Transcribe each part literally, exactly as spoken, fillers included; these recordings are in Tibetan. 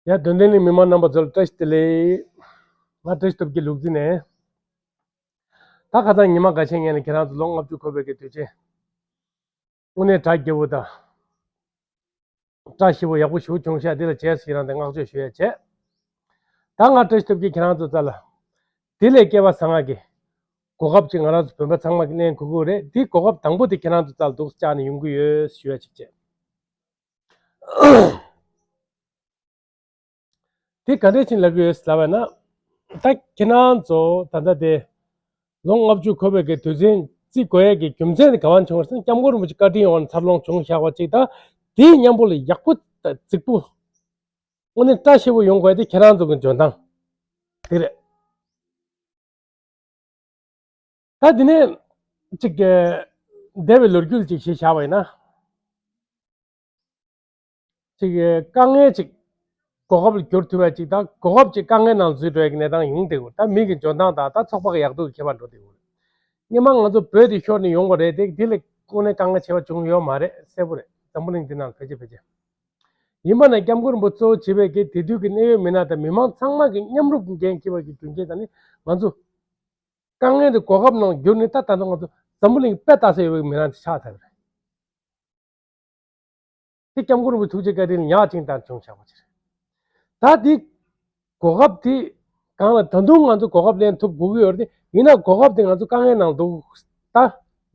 ཡ། དོན་ལྡན་གླིང་མི་མང་རྣམ་པ་ཚོ་ལ་བཀྲ་ཤིས་བདེ་ལེགས། ང་བཀྲ་ཤིས་སྟོབས་རྒྱལ་ལུག་རྫི་ནས། ད་ཁ་སང་ཉི་མ་འགའ་ཤས་སྔོན་ལ་ཁྱེད་རང་ཚོ་ལོ་ལྔ་བཅུ་འཁོར་བའི་གི་དུས་ཆེན་དངོས་གནས་གྲ་རྒྱས་པོ་དང་། བཀྲ་ཤིས་པོ་ཡག་པོ་ཞེ་པོ་བྱུང་ཤག་འདི་ལ་རྗེས་སུ་ཡི་རང་དང་བསྔགས་བརྗོད་ཞུ་ཡ་བྱས། ད་ང་བཀྲ་ཤིས་སྟོབས་རྒྱལ་ཁྱེད་རང་ཚོ་རྩ་ལ། དེ་ལས་སྐལ་བ་བཟང་ང་གི་གོ་སྐབས་ཅིག་ང་རང་ཚོ་བོད་པ་ཚང་མ་གི་ལེན་དགོས་ཀྱི་རེད། དེའི་གོ་སྐབས་དང་པོ་དེ་ཁྱེད་རང་ཚོ་རྩ་ལ་འདུག་སེ་བཅར་ནས་ཡོང་གི་ཡོད་ཞུ་ཡ་ཅིག་བྱས། དེ་ག་འདྲས་ཕྱིན་ལབ་ཀྱི་ཡོད་ལབ་པ་ན། ད་ཁྱེད་རང་ཚོ་ད་ལྟ་དེ་ལོ་ལྔ་བཅུ་འཁོར་བའི་གི་དུས་ཆེན་བརྩི་དགོས་ཡས་ཀྱི་རྒྱུ་མཚན་དེ་ག་བ་བྱུང་བ་ཟེར་ན། སྐྱབས་མགོན་རིན་པོ་ཆེ་བཀའ་དྲིན་འོག་ནས་འཚར་ལོངས་བྱུང་བཞག་པ་ཅིག་དང་། དེའི་མཉམ་པོ་ལ་ཡག་པོ་དང་རྫིག་པོ། དངོས་གནས་བཀྲ་ཤིས་པོ་ཡོང་དགོས་དེ་ཁྱེད་རང་ཚོ་གི་འཇོན་ཐང་དེ་རེད། ད་དེ་ནས་ཅིག་གི་འདས་པའི་ལོ་རྒྱུས་ཅིག་ཞིག་བཞག་པ་ཡིན་ན། ཅིག་གི་དཀའ་ངལ་ཅིག་གོ་སྐབས་ལ་འགྱུར་ཐུབ་པ་ཅིག་དང་། གོ་སྐབས་ཅིག་དཀའ་ངལ་ནང་འཛུལ་འགྲོ་ཡ་གི་གནས་སྟངས་ཡོང་བསྡད་ཡོད། ད་མི་གི་འཇོན་ཐང་དང་ད་ཚོགས་པ་གི་ཡག་སྡུག་གི་ཁྱད་པར་འགྲོ་བསྡད་ཡོད། སྔོན་མ་ང་ཚོ་བོད་དེ་ཤོར་ནས་ཡོང་བ་རེད་དེ། དེ་ལས་དངོས་གནས་དཀའ་ངལ་ཆེ་བ་བྱུང་ཡོད་མ་རེད། གསལ་པོ་རེད། འཛམ་བུ་གླིང་འདི་ནང་ལ་ཕལ་ཆེར་ཕལ་ཆེར། ཡིན་པ་ན་སྐྱབས་མགོན་རིན་པོ་གཙོ་བོ་བྱས་པའི་གི་དེ་དུས་ཀྱི་གནད་ཡོད་མི་སྣ་དང་མི་མང་ཚང་མ་གི་མཉམ་རུབ་ཀྱི་འགན་འཁྱེར་བ་གི་རྒྱུ་རྐྱེན་དང་ནི། ང་ཚོ་དཀའ་ངལ་དེ་གོ་སྐབས་ནང་བསྒྱུར་ནས། ད་ད་ལྟ་ང་ཚོ་འཛམ་བུ་གླིང་དཔེ་ལྟ་ས་ཡོད་པའི་མི་སྣ་དེ་ཆགས་ཚར་བ་རེད། དེ་སྐྱབས་མགོན་རིན་པོ་ཆེ་ཐུགས་རྗེ་བཀའ་དྲིན་ལ་ཉག་གཅིག་ལྟར་བྱུང་བཞག་པ་ཅིག་རེད། ད་དེ་གོ་སྐབས་དེ་གང་ལ་ད་དུང་ང་ཚོ་གོ་སྐབས་ལེན་ཐུབ་དགོས་ཀྱི་ཡོད་རེད། ཡིན་ན་གོ་སྐབས་དེ་ང་ཚོ་དཀའ་ངལ་ནང་འདུག་ད་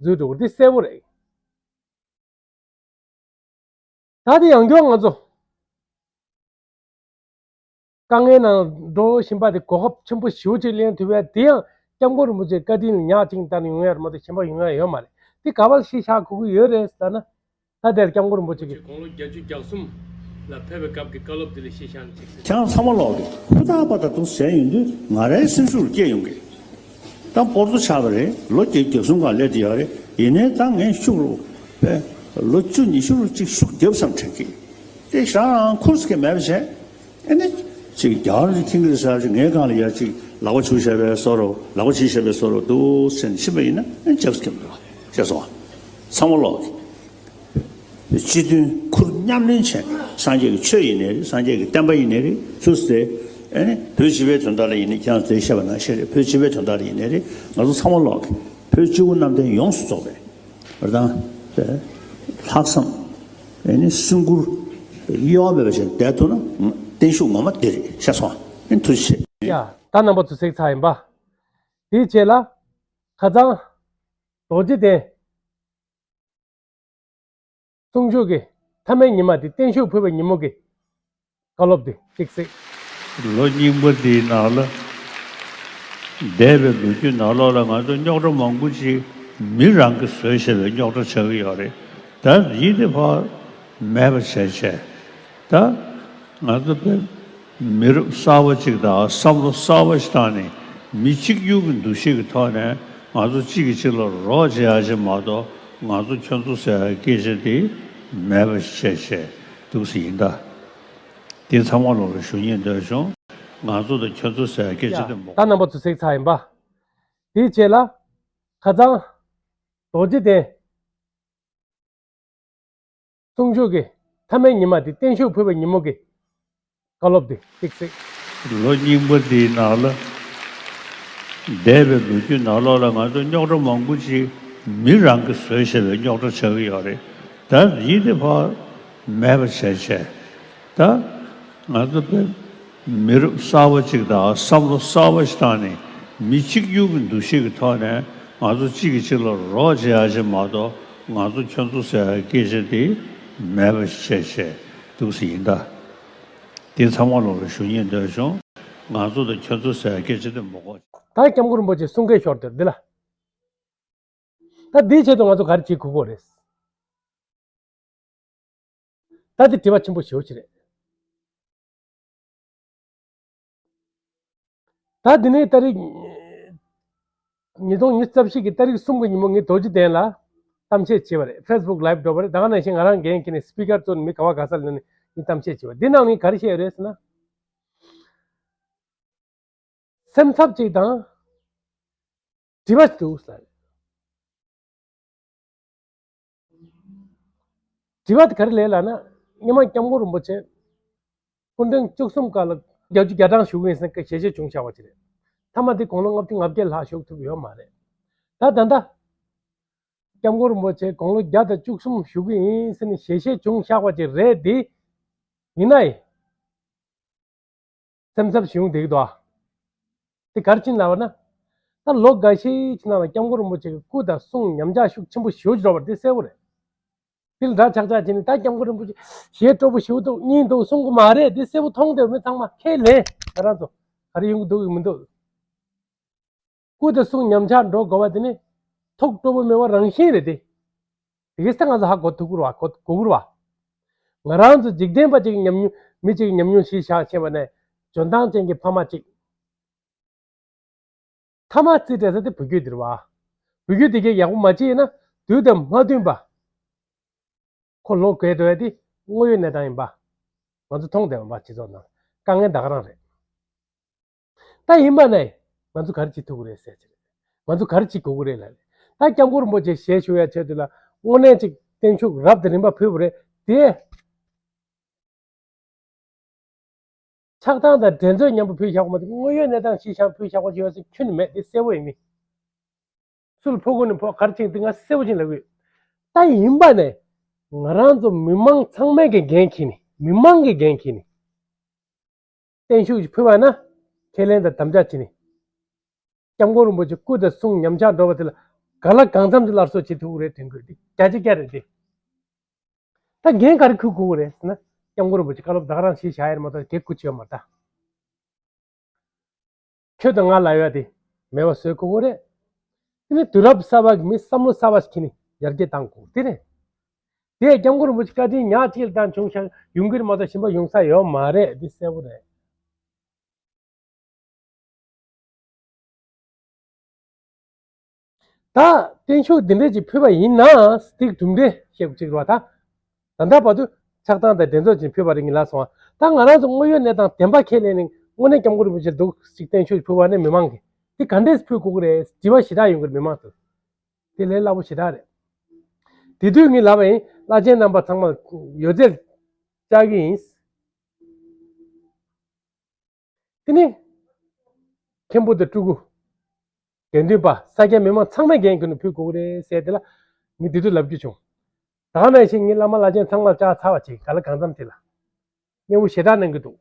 འཛུལ་འགྲོ་གི་རེད། དེ་གསལ་པོ་རེད། ད་དེ་ཡང་བསྐྱར་ང་ཚོ་དཀའ་ངལ་ནང་འགྲོ་བཞིན་པ་དེ་གོ་སྐབས་ཆེན་པོ་ཞེ་པོ་ཅིག་ལེན་ཐུབ་ཡ་དེ་ཡང་སྐྱབས་མགོན་རིན་པོ་ཆེའི་བཀའ་དྲིན་ལ་ཉག་གཅིག་ལྟར་ཡོང་ཡ་རེད་མ་གཏོགས་གཞན་པ་ཡོང་ཡ་ཡོད་མ་རེད། དེ་ག་པར་གཞི་བཞག་དགོས་ཀྱི་ཡོད་རེད་ཟེར་ན། ད་དེར་སྐྱབས་མགོན་རིན་པོ་ཆེ་གིས་དགུང་ལོ་བརྒྱད་ཅུ་གྱ་གསུམ་ལ་ཕེབས་པའི་སྐབས་ཀྱི་བཀའ་སློབ་དེ་ལ་གཞི་བཞག་ནས་ཅིག་ཟེར། ཁྱེད་རང་ཚང་མ་ལོག་གི་ཧུར་ཐག་པ་ད་དུང་ཟས་ཡོང་དུས་ང་རའི་སེམས་ཤུགས་ལ་སྐྱེས་ཡོང་གི། ད་སྤོར་ཏོ་ཆགས་པ་རེད། ལོ་བརྒྱད་ཅུ་གྱ་གསུམ་སྒང་སླེབས་དེ་ཡོད་རེད། ཡིན་ནའི་ད་ངས་ཤུགས་རུ་པས་ལོ་བཅུ་ཉི་ཤུ་རུ་ཅིག་ཤུགས་རྒྱབ་བསམ་དྲན་གི། དེ་ཞག་རང་ཁུར་སྐད་མེད་པ་བྱས། ཨེ་ནི་ཅིག་རྒྱ་གར་གྱི་ཁྱིམ་གྱི་ས་ཅིག་ངའི་སྒང་ལ་ཡ་ཅིག་ལག་པ་འཆུ་བྱས་པའི་བཟོ་འདྲ། ལག་པ་འཆུ་བྱས་པའི་བཟོ་འདྲ་འདུག་ཟེར་ནས་ཕྱིན་པ་ཡིན་ན། ཨེ་ནི་རྒྱབ་སྐད་མི་འདུག་བ། ཤེས་སོང་བ། ཚང་མ་ལོག་གི། སྤྱི་མཐུན་ཁུར་མཉམ་ལེན་བྱས་ནས། སངས་རྒྱས་ཀྱི་ཆོས་ཡིན་ནའི་རེད། སངས་རྒྱས་ཀྱི་བསྟན་པ་ཡིན་ནའི་རེད། ཚུར་ཟེར། ཨེ་ནི་བོད་སྤྱི་པའི་དོན་དག་ལ་ཡིན་ནའི། ཁྱེད་རང་ཚོས་བཤད་པ་ནང་བཞིན་རེད། བོད་སྤྱི་པའི་དོན་དག་ལ་ཡིན་ནའི་རེད། ང་ཚོ་ཚང་མ་ལོག་གི་བོད་སྤྱི་བོ་གནམ་བསྟན་ཡོངས་སུ་རྫོགས་པའི་རེད། ད་ལྷག་བསམ། ཨེ་ནི་སེམས་ཁུར་གཡོ་བ་མེད་པ་བྱས་བསྡད་ཐུབ་ན་བརྟན་བཞུགས་ངོ་མ་འདི་རེད། ཤེས་སོང་ཨ། ཨེ་ནི་ཐུགས་རྗེ་ཆེ། ཡ། ད་རྣམ་པ་ཚོ་གཟིགས་ཚར་ཡིན་པ། དེའི་རྗེས་ལ་ཁ་སང་རྡོ་རྗེ་གདན་གསུང་ཆོས་ཀྱི་མཐའ་མའི་ཉི་མ་དེ། བརྟན་བཞུགས་ཕུལ་བའི་ཉིན་མོ་གི་བཀའ་སློབ་དེ་ཅིག་གཟིགས། ལོ་རྙིང་པ་འདིའི་ནང་ལ། འདས་པའི་ལོ་རྒྱུས་ནང་ལོགས་ལ་ང་ཚོ་རྙོག་དྲ་མང་པོ་ཅིག་མི་རང་གིས་བཟོས་བཞག་པའི་རྙོག་དྲ་ཆགས་ཀྱི་ཡོད་རེད། ད་རེས་དེ་ཕར་མེད་པ་བྱས་བྱས། ད་ང་ཚོ་དཔེ་མི་རབས་གསར་པ་ཅིག་དང་བསམ་བློ་གསར་པ་ཞིག་བཏང་ནས། མི་གཅིག་གྱུར་གྱི་འདུ་ཤེས་ཀྱི་ཐོག་ནས་ང་ཚོ་གཅིག་གིས་གཅིག་ལ་རོགས་བྱེད་ཡ་ཅིག་མ་གཏོགས། ང་ཚོ་ཁྱོད་ཚོ་ཟེར་ཡ་སྐད་ཆ་དེ་མེད་པ་བྱས་བྱས་འདུག་སེ་ཡིན་ད། དེ་ཚང་མ་ལོག་ལ་ཞུ་སྙིང་འདོད་བྱུང་། ང་ཚོ་དང་ཁྱོད་ཚོ་ཟེར་ཡ་སྐད་ཆ་དེ་མོ། ད་རྣམ་པ་ཚོ་གཟིགས་ཚར་ཡིན་པ། དེའི་རྗེས་ལ་ཁ་སང་རྡོ་རྗེ་གདན་གསུང་ཆོས་ཀྱི་མཐའ་མའི་ཉི་མ་དེ། བརྟན་བཞུགས་ཕུལ་བའི་ཉིན་མོ་གི་བཀའ་སློབ་དེ་ཅིག་གཟིགས། ལོ་རྙིང་པ་འདིའི་ནང་ལ། འདས་པའི་ལོ་རྒྱུས་ནང་ལོགས་ལ་ང་ཚོ་རྙོག་དྲ་མང་པོ་ཅིག་མི་རང་གིས་བཟོས་བཞག་པའི་རྙོག་དྲ་ཆགས་ཀྱི་ཡོད་རེད། ད་རེས་དེ་ཕར་མེད་པ་བྱས་བྱས། ད་ང་ཚོ་དཔེ་མི་རབས་གསར་པ་ཅིག་དང་བསམ་བློ་གསར་པ་ཞིག་བཏང་ནས། མི་གཅིག་གྱུར་གྱི་འདུ་ཤེས་ཀྱི་ཐོག་ནས་ང་ཚོ་གཅིག་གིས་གཅིག་ལ་རོགས་བྱེད་ཡ་ཅིག་མ་གཏོགས། ང་ཚོ་ཁྱོད་ཚོ་ཟེར་ཡ་སྐད་ཆ་དེ་མེད་པ་བྱས་བྱས་འདུག་སེ་ཡིན་ད། དེ་ཚང་མ་ལོག་ལ་ཞུ་སྙིང་འདོད་བྱུང་། ང་ཚོ་དང་ཁྱོད་ཚོ་ཟེར་ཡ་སྐད་ཆ་དེ་མོ་གོ། ད་སྐྱབས་མགོན་རིན་པོ་ཆེ་གསུང་སྐད་ཤོར་དེར་འདི་ལ། ད་འདིའི་ཆེད་དུ་ང་ཚོ་ག་རེ་བྱེད་དགོས་ཀྱི་རེད། ད་འདི་དྲི་བ་ཆེན་པོ་ཞེ་པོ་ཅིག་རེད། ད་འདི་ནས་ཏ་རིག་ཉིས་སྟོང་ཉི་ཤུ་རྩ་བཞི་གི་ཏ་རིག་གསུམ་གི་ཉིན་མོ་ངས་རྡོ་རྗེ་གདན་ལ་གཏམ་བཤད་བྱས་པ་རེད། Facebook Live འགྲོ་བ་རེད། ད་ག་ནང་བཞིན་ང་རང་འགན་འཁྱེར་ནས་སི་པི་ཀར་བཙུགས་ནས་མི་ག་བ་ག་ས་ལ་ནས་ངས་གཏམ་བཤད་བྱས་པ། འདི་ནང་ངས་ག་རེ་བཤད་ཡོད་རེད་ཟེར་ན། སེམས་འཚབ་ཅིག་དང་དྲི་བ་ཞིག་འདུག་ཟེར། དྲི་བ་དེ་ག་རེ་རེད་ལབ་ན། སྔོན་མ་སྐྱབས་མགོན་རིན་པོ་ཆེ་ སྐུ་ཕྲེང་བཅུ་གསུམ་སྐབས་ལ་བརྒྱད་ཅུ་གྱ་གྲངས་བཞུགས་ཡིན་ཟེར་ཞལ་བཞེས་བྱུང་བཞག་པ་ཅིག་རེད། མཐའ་མ་དེ་དགུང་ལོ་ལྔ་བཅུ་ང་བརྒྱད་ལྷག་བཞུགས་ཐུབ་ཡོད་མ་རེད། ད་ད་ལྟ་སྐྱབས་མགོན་རིན་པོ་ཆེ་དགུང་ལོ་བརྒྱ་དང་བཅུ་གསུམ་བཞུགས་ཀྱི་ཡིན་ཟེར་ནས་ཞལ་བཞེས་བྱུང་བཞག་པ་ཅིག་རེད་དེ། ཡིན་ནའི། སེམས་འཚབ་ཞིག་ཡོང་བསྡད་ཀྱི་འདུག་ཨ། དེ་ག་རེ་ཕྱིན་ལབ་པ་ན། ད་ལོ་འགའ་ཤས་ཀྱི་ནང་ལ་སྐྱབས་མགོན་རིན་པོ་ཆེ་གི་སྐུ་དང་གསུང་ཉམས་ཆག་ཤུགས་ཆེན་པོ་ཞེ་པོ་ཅིག་འགྲོ་བ་དེ་གསལ་པོ་རེད། དེ་ལ་འདྲ་ཆགས་ཆགས་བྱས་ནས་ད་སྐྱབས་མགོན་རིན་པོ་ཆེ་ཞལ་སྤྲོ་པོ་ཞེ་པོ་འདུག་སྙིང་འདུག་གསུང་གི་མ་རེད། དེ་གསལ་པོ་མཐོང་བསྡད་པ་མི་ཚང་མ་ཁས་ལེན། ང་རང་ཚོ་ག་རེ་ཡོང་གི་འདུག་ཡོང་མི་འདུག་སྐུ་དང་གསུང་ཉམས་ཆག་འགྲོ་དགོས་པ་དེ་ནི་ཐུགས་སྤྲོ་པོ་མེད་པ་རང་བཞིན་རེད་དེ། དེ་གས་ད་ང་ཚོ་ཧ་གོ་ཐུབ་ཀྱི་རེད་བ། གོ་གོ་གི་རེད་བ། ང་རང་ཚོ་འཇིག་རྟེན་པ་ཅིག་གི་ཉམས་མྱོང་མི་ཅིག་གི་ཉམས་མྱོང་གཞི་བཞག་བྱས་པ་ནས་འཇོན་ཐང་ཅན་གྱི་ཕ་མ་ཅིག་མཐའ་མ་རྩིས་སྤྲད་ས་དེ་བུ་རྒྱུད་དེ་རེད་བ། བུ་རྒྱུད་དེ་གས་ཡག་པོ་མ་བྱས་ན་དུས་དང་མ་མཐུན་པ། ཁོ་ལོ་རྒས་འགྲོ་ཡ་དེ་དངོས་ཡོད་གནས་སྟངས་ཡིན་པ། ང་ཚོ་མཐོང་བསྡད་པ་སྤྱི་ཚོགས་ནང་དཀའ་ངལ་ད་ག་རང་རེད། ད་ཡིན་པ་ནས་ང་ཚོ་ག་རེ་བྱེད་ཐུབ་ཀྱི་རེད་ཟེར་གྱི་རེད། ང་ཚོ་ག་རེ་བྱེད་དགོས་ཀྱི་རེད་ལབ་རེད། ད་སྐྱབས་མགོན་རིན་པོ་ཆེ་ཞལ་བཞུགས་ཡ་ཆེད་དུ་ལ་དངོས་གནས་ཅིག་བརྟན་བཞུགས་རབ་དང་རིམ་པ་ཕུལ་བ་རེད་དེ། ཆགས་སྡང་དང་འགྲན་རྩོད་མཉམ་པོ་ཕུལ་བཞག་པ་མ་གཏོགས་དངོས་ཡོད་གནས་སྟངས་ཤིག་བཞག་ཕུལ་བཞག་པ་ཅིག་ཡོད་ཟེར་ཁྱོན་ནས་མེད། དེ་གསལ་པོ་ཡིན་མི། སུ་ལ་ཕོག་དགོས་ནས་ཕོག་ག་རེ་བྱེད་འདི་ང་གསལ་པོ་ཅིག་ལབ་གི་ཡོད། ད་ཡིན་པ་ནས་ང་རང་ཚོ་མི་མང་ཚང་མས་ཀྱི་འགན་འཁྱེར་ནས་མི་མང་གི་འགན་འཁྱེར་ནས། བརྟན་བཞུགས་ཤིག་ཕུལ་བ་ན་ཁས་ལེན་དང་དམ་བཅའ་བྱས་ནས། སྐྱབས་མགོན་རིན་པོ་ཆེ་སྐུ་དང་གསུང་ཉམས་ཆག་འགྲོ་བ་དེ་ལ་གང་ལ་གང་འཚམ་གྱི་སླར་གསོ་བྱེད་ཐུབ་ཀྱི་རེད་དྲན་དགོས། འདི་བརྒྱ་ཆ་བརྒྱ་རེད་དེ། ད་འགན་ག་རེ་འཁུར་དགོས་ཀྱི་རེད་ཟེར་ན། སྐྱབས་མགོན་རིན་པོ་ཆེ་བཀའ་སློབ་ད་ག་རང་ཞིག་བཞག་ཡ་རེད་མ་གཏོགས་འགན་འཁུར་ཆེ་བ་མ་རེད་ད། ཁྱོད་དང་ང་ལབ་ཡ་དེ་མེད་པ་བཟོ་དགོས་ཀྱི་རེད། དེ་ནི་དུས་རབས་གསར་པ་གི་མི་བསམ་བློ་གསར་པ་ཞིག་གིས་ནི་ཡར་རྒྱས་གཏང་དགོས་དེ་རེད། དེ་སྐྱབས་མགོན་རིན་པོ་ཆེ་བཀའ་དྲིན་ཉག་གཅིག་ལ་བཏང་བྱུང་ཤག་ཡོང་གི་རེད་མ་གཏོགས་གཞན་པ་ཡོང་ས་ཡོད་མ་རེད། འདི་གསལ་པོ་རེད། ད་བརྟན་བཞུགས་འདི་འདྲས་ཅིག་ཕུལ་བ་ཡིན་ན་སྟེགས་གྲུབ་འབྲས་བཤད་པ་ཅིག་རེད་བ་ད། ད་ལྟ་བར་དུ་ཆགས་སྡང་དང་འགྲན་རྩོད་ཅིག་ཕུལ་བ་རེད་ངས་ལབ་སོང་བ། ད་ང་རང་ཚོ་དངོས་ཡོད་གནས་སྟངས་བདེན་པ་ཁས་ལེན་ནས་དངོས་གནས་སྐྱབས་མགོན་རིན་པོ་ཆེ་འདུག་ཅིག་བརྟན་བཞུགས་ཕུལ་བ་ནི་མི་མང་གིས་དེ་ག་འདྲས་ཕུལ་དགོས་ཀྱི་རེད། དྲི་བ་ཞེ་དྲག་ཡོང་གི་རེད་མི་མང་ཚོ། དེ་ལས་སླ་པོ་ཞེ་དྲག་རེད། དེ་དུས་ངས་ལབ་པ་ཡིན། བླ་ཆེན་རྣམ་པ་ཚང་མ་ཡོད་ཚད་བཅར་གྱི་ཡིན། དེ་ནི་མཁན་པོ་དང་སྤྲུལ་སྐུ། དགེ་འདུན་པ་ས་སྐྱ་མི་མང་ཚང་མས་འགན་ཁུར་ནས་ཕུལ་དགོས་ཀྱི་རེད་ཟེར་དེ་ལ་ངས་དེ་དུས་ལབ་རྒྱུ་བྱུང་། ད་ག་ནང་བཞིན་ངས་བླ་མ་བླ་ཆེན་ཚང་མ་ལ་བཅར་ཚར་བ་བྱས་ག་ལ་གང་འཚམ་དེ་ལ་སྙན་པོ་ཞེ་དྲག་གནང་གི་འདུག་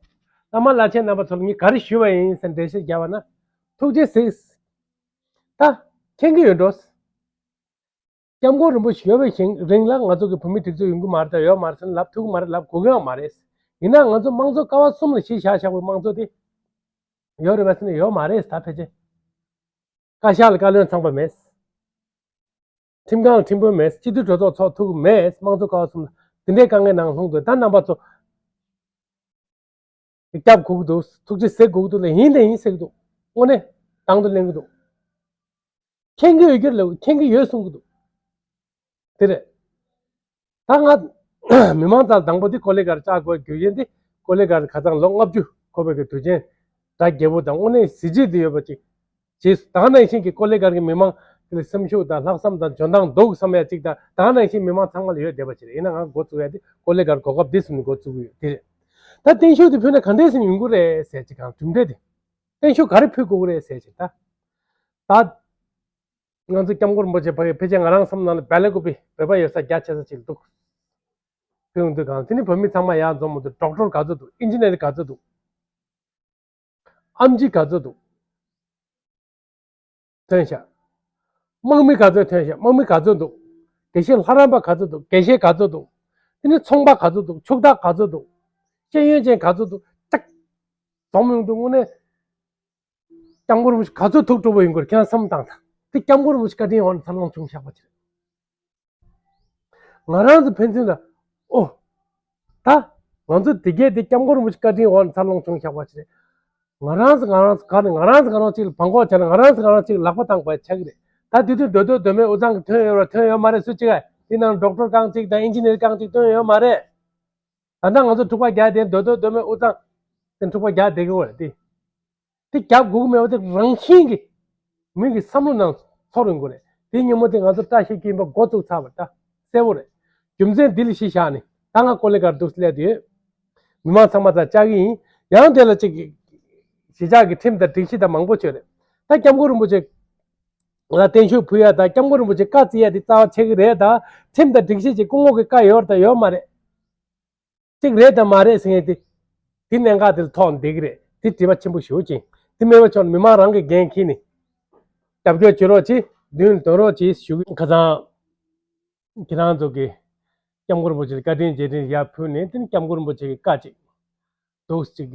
བླ་མ་བླ་ཆེན་རྣམ་པ་ཚོ་ལ་ངས་ག་རེ་ཞུས་པ་ཡིན་ཟེར་འགྲེལ་བཤད་བརྒྱབ་པ་ན། ཐུགས་རྗེ་གཟིགས། ད་མཁྱེན་གྱི་ཡོད་འགྲོ། སྐྱབས་མགོན་རིན་པོ་ཆེ་ཡོད་པའི་ཞིང་རིང་ལ་ང་ཚོ་གི་བོད་མི་སྒྲིག་འཛུགས་ཡོང་གི་མ་རེད་དང་ཡོད་མ་རེད་ཟེར་ན་ལབ་ཐུབ་ཀྱི་མ་རེད། ལབ་དགོས་ཀྱི་ཡང་མ་རེད། ཡིན་ན་ང་ཚོ་དམངས་གཙོ་ཀ་བ་གསུམ་ལ་གཞི་བཞག་བཞག་པའི་དམངས་གཙོ་དེ་ཡོད་རེད་པས་ཟེར་ན་ཡོད་མ་རེད། ད་ཕལ་ཆེར་བཀའ་ཤག་ལ་བཀའ་བློན་ཚང་པ་མེད། ཁྲིམས་ཁང་ལ་ཁྲིམས་དཔོན་མེད། སྤྱི་འཐུས་གྲོས་ཚོགས་ཚོགས་ཐུབ་ཀྱི་མེད། དམངས་གཙོ་ཀ་བ་གསུམ་ལ་དེ་འདྲའི་དཀའ་ངལ་ནང་ལྷུང་འདུག་ད་རྣམ་པ་ཚོ། སྐྱབས་དགོས་ཀྱི་འདུག་ཐུགས་རྗེ་གཟིགས་དགོས་ཀྱི་འདུག་ལ་ཡིན་དང་ཡིན་ཟེར་གྱི་འདུག་དངོས་གནས་དང་དུ་ལེན་གྱི་འདུག་མཁྱེན་གྱི་ཡོད་ཀྱི་རེད་ལབ། མཁྱེན་གྱི་ཡོད་གསུང་གི་འདུག་དེ་རེད། ད་ང་མི་མང་རྩ་དང་པོ་དེ་ཀོ་ལེ་གར་བཅར་དགོས་རྒྱུ་རྐྱེན་དེ་ཀོ་ལེ་གར་ཁ་སང་ལོ་ལྔ་བཅུ་འཁོར་བའི་གི་དུས་ཆེན་དྲ་རྒྱས་པོ་དང་དངོས་གནས་གཟི་བརྗིད་དུ་ཡོད་པ་ཅིག་བྱས། ད་ག་ནང་བཞིན་གྱི་ཀོ་ལེ་གར་གྱི་མི་མང་དེ་ལ་སེམས་ཤུགས་དང་ལྷག་བསམ་དང་འཇོན་ཐང་འདུག་བསམ་ཡ་ཅིག་དང་ད་ག་ནང་བཞིན་མི་མང་ཚང་མ་ལ་ཡོད་བསྡད་པ་ཅིག་རེད། ཡིན་ན་ང་འགོ་བཙུགས་ཡ་དེ་ཀོ་ལེ་གར་གོ་སྐབས་འདི་སུ་ནས་འགོ་བཙུགས་ཀྱི་ཡོད་དེ་རེད། ད་བརྟན་བཞུགས་དེ་ཕུལ་ན་ག་འདྲས་ཟིན་ཡོང་གི་རེད་ཟེར་ཅིག་གང་གྲུབ་འབྲས་དེ། བརྟན་བཞུགས་ག་རེ་ཕུལ་དགོས་ཀྱི་རེད་ཟེར་ཅིག་ད། ད། ང་ཚོ་སྐྱབས་མགོན་རིན་པོ་ཆེ་ཕ་གི་ཕལ་ཆེར་ང་རང་བསམ་ནང་ལ་བལ་ལེ་ཀོ་པི་བོད་པ་ཡོད་ས་རྒྱ་ཆེ་ས་ཅིག་འདུག་ཕུལ་ཡོང་དུས་གང་དེ་ནི་བོད་མི་ཚང་མ་ཡར་འཛོམས་མ་འདུག་ཌོག་ཊར་ག་ཚོད་འདུག་ཨིན་ཇི་ནི་ཡར་ག་ཚོད་འདུག་ཨེམ་ཆི་ག་ཚོད་འདུག་ཐོན་ཤག་དམག་མི་ག་ཚོད་ཐོན་ཤག་དམག་མི་ག་ཚོད་འདུག་དགེ་བཤེས་ལྷ་རམས་པ་ག་ཚོད་འདུག་དགེ་བཤེས་ག་ཚོད་འདུག་དེ་ནི་ཚོང་པ་ག་ཚོད་འདུག་ཕྱུག་བདག་ག་ཚོད་འདུག་ཤེས་ཡོན་ཅན་ག་ཚོད་འདུག་ཅག་འཛོམས་ཡོང་དུས་དངོས་གནས། སྐྱབས་མགོན་རིན་པོ་ཆེ་ག་ཚོད་ཐུགས་སྤྲོ་པོ་ཡོང་གི་རེད། ཁྱེད་རང་བསམ་བློ་བཏང་དང་། དེ་སྐྱབས་མགོན་རིན་པོ་ཆེ་བཀའ་དྲིན་འོག་ནས་འཚར་ལོངས་བྱུང་བཞག་པ་ཅིག་རེད། ང་རང་ཚོ་ཕན་ཚུན་ལ་ཨོ། ད་ང་ཚོ་དེ་གས་དེ་སྐྱབས་མགོན་རིན་པོ་ཆེ་བཀའ་དྲིན་འོག་ནས་འཚར་ལོངས་བྱུང་བཞག་པ་ཅིག་རེད། ང་རང་ཚོ་ང་རང་ཚོ་ག་ནས་ང་རང་ཚོ་ང་རང་གཅིག་ལ་བང་གོག་བྱས་ན་ང་རང་ཚོ་ང་རང་གཅིག་ལ་ལག་པ་བཏང་པ་ཆགས་ཀྱི་རེད། ད་དེ་དུས་མདོ་སྟོད་མདོ་སྨད་དབུས་གཙང་གི་ཐོན་ཡོད་ར་ཐོན་ཡོད་མ་རེད་སུ་གཅིག་ཨ། དེ་ནང་ཌོག་ཊར་རྐང་གཅིག་དང་ཨིན་ཇི་ནིར་རྐང་གཅིག་ཐོན་ཡོད་མ་རེད། ད་ལྟ་ང་ཚོ་འཁྲུག་པ་རྒྱག་དེ་མདོ་སྟོད་མདོ་སྨད་དབུས་གཙང་དེ་འཁྲུག་པ་རྒྱག་བསྡད་ཀྱི་ཡོད་རེད་དེ། དེ་རྒྱབ་སྒུག་མེད་པ་དེ་རང་བཞིན་གྱིས་མི་གི་བསམ་བློ་ནང་ཚོར་ཡོང་གི་རེད། དེ་ཉིན་མོ་དེ་ང་ཚོ་བཀྲ་ཤིས་འཁྱིལ་པ་འགོ་བཙུགས་ཚར་བ་ད་གསལ་པོ་རེད། རྒྱུ་མཚན་འདི་ལ་གཞི་བཞག་ནས་ད་ང་ཀོ་ལི་གར་འདུག་སླེབས་ཡོད། མི་མང་ཚང་མ་དང་བཅར་གྱི་ཡིན། ཡང་དེ་ལ་ཅིག་གཞིས་ཆགས་ཀྱི་ཁྲིམས་དང་སྒྲིག་གཞི་དང་མང་པོ་ཡོད་རེད། ད་སྐྱབས་མགོན་རིན་པོ་ཆེ་ལ་བརྟན་བཞུགས་ཕུལ་ཡ་དང་སྐྱབས་མགོན་རིན་པོ་ཆེ་བཀའ་བརྩི་ཡ་དེ་རྩ་བ་ཆགས་ཀྱི་རེད། ད་ཁྲིམས་དང་སྒྲིག་གཞི་ཅིག་སྐུ་ངོ་གི་བཀའ་ཡོད་རེད་དང་ཡོད་མ་རེད། གཅིག་རེད་དང་མ་རེད་ཟེར་མཁན་དེ། དེ་གནད་འགག་དེ་ལ་ཐོག་འདེགས་ཀྱི་རེད། དེ་དྲི་བ་ཆེན་པོ་ཞེ་པོ་ཅིག་དེ་མེད་པ་ཆོག་ན་མི་མང་རང་གི་འགན་འཁྱེར་ནས། རྒྱབ་སྐྱོར་བྱེད་རོགས་གྱིས། མདུན་ལ་འདོན་རོགས་གྱིས་ཞུ་གི། ཁ་སང་། ཁྱེད་རང་ཚོ་གིས་སྐྱབས་མགོན་རིན་པོ་ཆེར་བཀའ་དྲིན་རྗེས་དྲན་ཡར་ཕུལ་ནས། དེ་ནི་སྐྱབས་མགོན་རིན་པོ་ཆེ་གི་བཀའ་ཅིག་འདུག་ཅིག་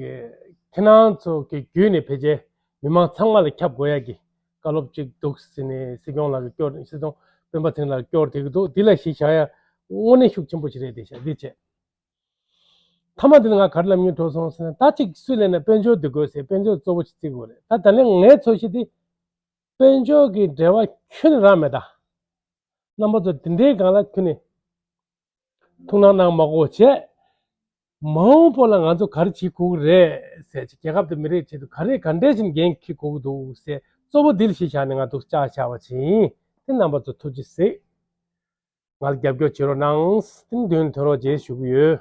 ཁྱེད་རང་ཚོ་གི་བརྒྱུད་ནས་ཕལ་ཆེར་མི་མང་ཚང་མ་ལ་ཁྱབ་དགོས་ཡ་གི་བཀའ་སློབ་ཅིག་འདུག་ཟེར་ནས་སྲིད་སྐྱོང་ལགས་ཀྱིས་སྐྱོར། སྲིད་སྐྱོང་སྤེན་པ་ཚེ་རིང་ལགས་ཀྱིས་སྐྱོར་བསྡད་ཀྱི་འདུག་འདི་ལ་གཞི་བཞག་ཡ་དངོས་གནས་ཤུགས་ཆེན་པོ་ཞིག་རེད། དེ་ཤ་འདི་བྱས། མཐའ་མ་དེ་ལ་ང་ག་རེ་ལབ་སྙིང་བྲོ་སོང་ཟེར་ན། ད་ཅིག་སུས་ལབ་ན་དཔལ་འབྱོར་འདི་དགོས་ཟེར། དཔལ་འབྱོར་གཙོ་བོ་ཞིག་བརྩི་དགོས་རེད། ད་ད་ལན་ངའི་འཚོལ་གཞི་དེ་དཔལ་འབྱོར་གྱི་འབྲེལ་བ་ཁྱོན་ནས་རག་མེད་ད། རྣམ་པ་ཚོ་དེ་འདྲའི་སྒང་ལ་ཁྱོན་ནས་ཐུགས་སྣང་གནང་མ་དགོས་བྱས། མ་འོངས་པ་ལ་ང་ཚོ་ག་རེ་བྱེད་དགོས་ཀྱི་རེད་ཟེར། ཅིག་རྒྱལ་ཁབ་དང་མི་རིགས་ཆེད་དུ་ག་རེ་ག་འདྲས་ཤིག་འགན་འཁྱེར་དགོས་ཀྱི་འདུག་ཟེར། གཙོ་བོ་འདི་ལ་གཞི་བཞག་ནས་ང་ཚོ་བཅར་བཞག་པ་ཅིག་ཡིན། དེ་རྣམ་པ་ཚོ་ཐུགས་རྗེ་གཟིགས། ང་ལ་རྒྱབ་སྐྱོར་བྱེད་རོགས་གནང་། དེ་མདུན་ཐོན་རོགས་བྱེད་ཞུ་གི་ཡོད།